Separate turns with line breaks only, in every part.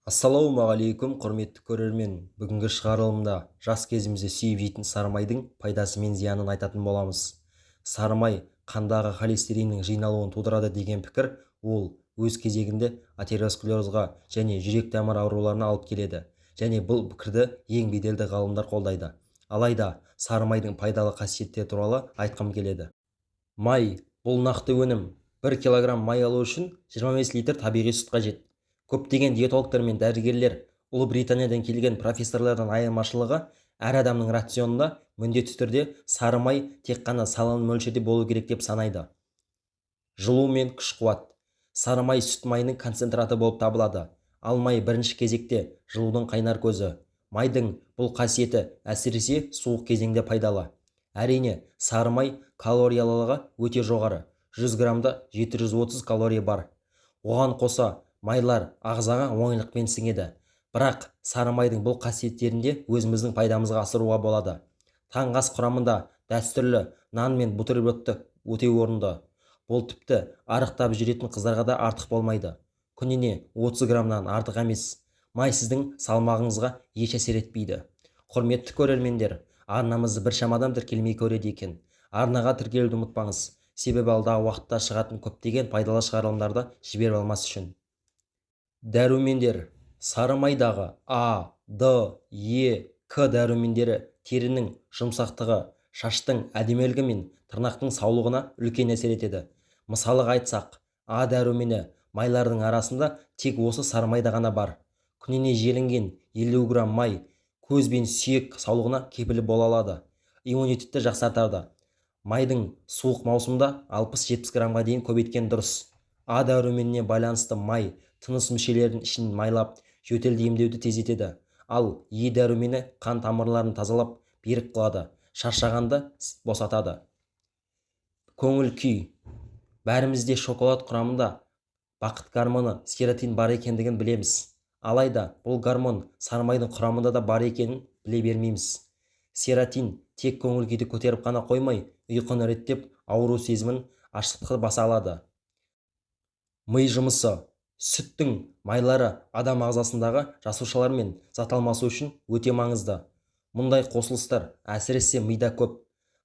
Ассалаумағалейкум, құрметті көрермен! Бүгінгі шығарылымда жас кезімізде сүйіп жейтін сары майдың пайдасы мен зиянын айтатын боламыз. Сары май қандағы холестериннің жиналуын тудырады деген пікір, ол өз кезегінде атеросклерозға және жүрек-тамыр ауруларына алып келеді және бұл пікірді ең беделді ғалымдар қолдайды. Алайда сары майдың пайдалы қасиеттері туралы айтқым келеді. Май – бұл нақты өнім. 1 килограмм май алу үшін 25 литр табиғи сүт қажет. Көптеген диетологтар мен дәрігерлер, Ұлыбританиядан келген профессорлардан айырмашылығы, әр адамның рационында міндетті түрде сары май тек қана салалы мөлшерде болу керек деп санайды. Жылу мен күш-қуат. Сары май сүт майының концентраты болып табылады. Ал май бірінші кезекте жылудың қайнар көзі. Майдың бұл қасиеті әсіресе суық кезеңде пайдалы. Әрине, сары май калориялылығы өте жоғары: 100 граммда 730 калория бар. Оған қоса майлар ағзаға оңайлықпен сіңеді. Бірақ сары майдың бұл қасиеттерін де өзіміздің пайдамызға асыруға болады. Таңғы ас құрамында дәстүрлі нан мен бутербродты өтеу орынды. Бұл тіпті арықтап жүретін қыздарға да артық болмайды. Күніне 30 граммнан артық емес. Май сіздің салмағыңызға еш әсер етпейді. Құрметті көрермендер, арнамызды біршама адам тіркелмей көреді екен. Арнаға тіркелуді ұмытпаңыз, себебі алдағы уақытта шығатын көптеген пайдалы шығарылымдарды жіберіп алмас үшін. Дәрумендер. Сары майдағы А, Д, Е, К дәрумендері терінің жұмсақтығы, шаштың әдемілігі мен тырнақтың саулығына үлкен әсер етеді. Мысалға айтсақ, А дәрумені майлардың арасында тек осы сары майда ғана бар. Күніне желінген 50 грамм май көз бен сүйек саулығына кепіл бола алады, иммунитетті жақсартады. Майдың суық маусымда 60-70 граммға дейін көбейткен дұрыс. А дәруменіне байланысты май тыныс мүшелерінің ішін майлап, жөтелді емдеуді тездетеді. Ал Е дәрумені қан тамырларын тазалап, берік қылады, шаршағанды босатады. Көңіл күй. Бәріміз де шоколад құрамында бақыт гормоны серотонин бар екендігін білеміз. Алайда бұл гормон сары майдың құрамында да бар екенін біле бермейміз. Серотонин тек көңіл күйді көтеріп қана қоймай, ұйқыны реттеп, ауру сезімін, аштықты баса алады. Ми жұмысы. Сүттің майлары адам ағзасындағы жасушалар мен зат алмасу үшін өте маңызды. Мұндай қосылыстар әсіресе мида көп.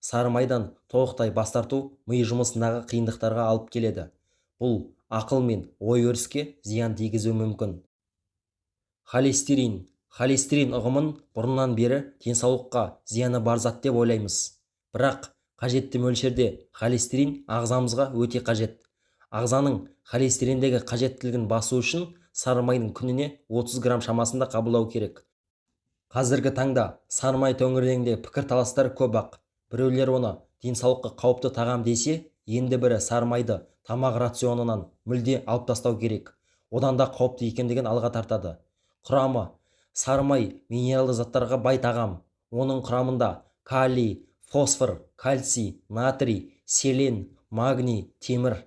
Сары майдан толықтай бас тарту ми жұмысындағы қиындықтарға алып келеді. Бұл ақыл мен ой-өріске зиян тигізуі мүмкін. Холестерин. Холестерин ұғымын бұрыннан бері денсаулыққа зияны бар зат деп ойлаймыз. Бірақ қажетті мөлшерде холестерин ағзамызға өте қажет. Ағзаның холестериндегі қажеттілігін басу үшін сары майдың күніне 30 грамм шамасында қабылдау керек. Қазіргі таңда сары май төңірегінде пікірталастар көп-ақ. Біреулер оны денсаулыққа қауіпті тағам десе, енді бірі сары майды тамақ рационынан мүлде алып тастау керек, одан да қауіпті екендігін алға тартады. Құрамы. Сары май – минералды заттарға бай тағам. Оның құрамында калий, фосфор, кальций, натрий, селен, магний, темір,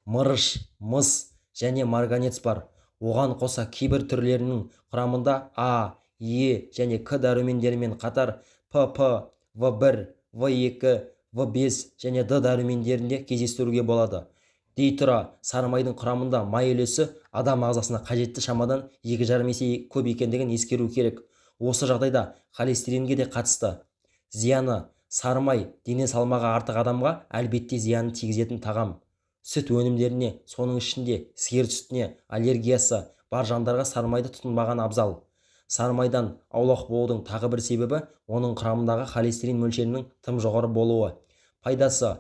мырыш, мыс және марганец бар. Оған қоса кейбір түрлерінің құрамында А, Е және К дәрумендерімен қатар ПП, В1, В2, В5 және Д дәрумендерін де кездестіруге болады. Дей тұра, сары майдың құрамында май үлесі адам ағзасына қажетті шамадан 2,5 есе көп екендігін ескеру керек. Осы жағдайда холестеринге де қатысты. Зияны. Сары май дене салмағы артық адамға әлбетте зиянын тигізетін тағам. Сүт өнімдеріне, соның ішінде сиыр сүтіне аллергиясы бар жандарға сары майды тұтынбаған абзал. Сары майдан аулақ болудың тағы бір себебі – оның құрамындағы холестерин мөлшерінің тым жоғары болуы. Пайдасы.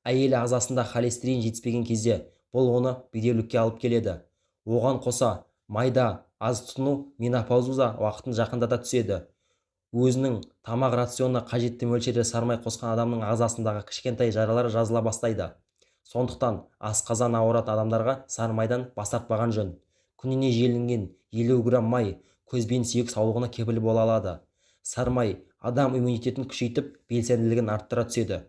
Әйел ағзасында холестерин жетіспеген кезде бұл оны бедеулікке алып келеді. Оған қоса майда аз тұтыну менопауза уақытын жақындата түседі. Өзінің тамақ рационына қажетті мөлшерде сары май қосқан адамның ағзасындағы кішкентай жаралар жазыла бастайды. Сондықтан асқазан ауыратын адамдарға сары майдан бас тартпаған жөн. Күніне желінген 50 грамм май көз бен сүйек саулығына кепіл бола алады. Сары май адам иммунитетін күшейтіп, белсенділігін арттыра түседі.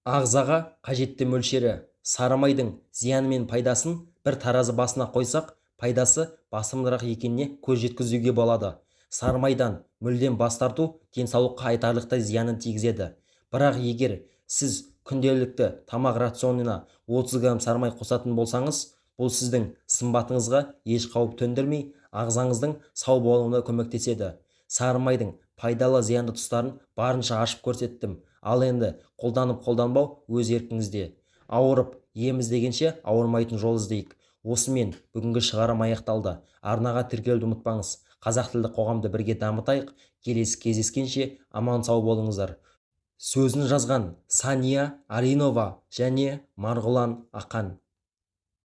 Ағзаға қажетті мөлшері. Сары майдың зияны мен пайдасын бір таразы басына қойсақ, пайдасы басымырақ екеніне көз жеткізуге болады. Сары майдан мүлдем бас тарту денсаулыққа айтарлықтай зиянын тигізеді. Бірақ егер сіз күнделікті тамақ рационына 30 грамм сары май қосатын болсаңыз, бұл сіздің сымбатыңызға еш қауіп төндірмей, Ағзаңыздың сау болуына көмектеседі. Сары майдың пайдалы, зиянды тұстарын барынша ашып көрсеттім. Ал енді қолданып, қолданбау өз еркіңізде. Ауырып ем іздегенше, ауырмайтын жол іздейік. Осымен бүгінгі шығарым аяқталды. Арнаға тіркелуді ұмытпаңыз. Қазақ тілді қоғамды бірге дамытайық. Келесі кездескенше аман сау болыңыздар. Сөзін жазған Сания Аринова және Марғұлан Ақан.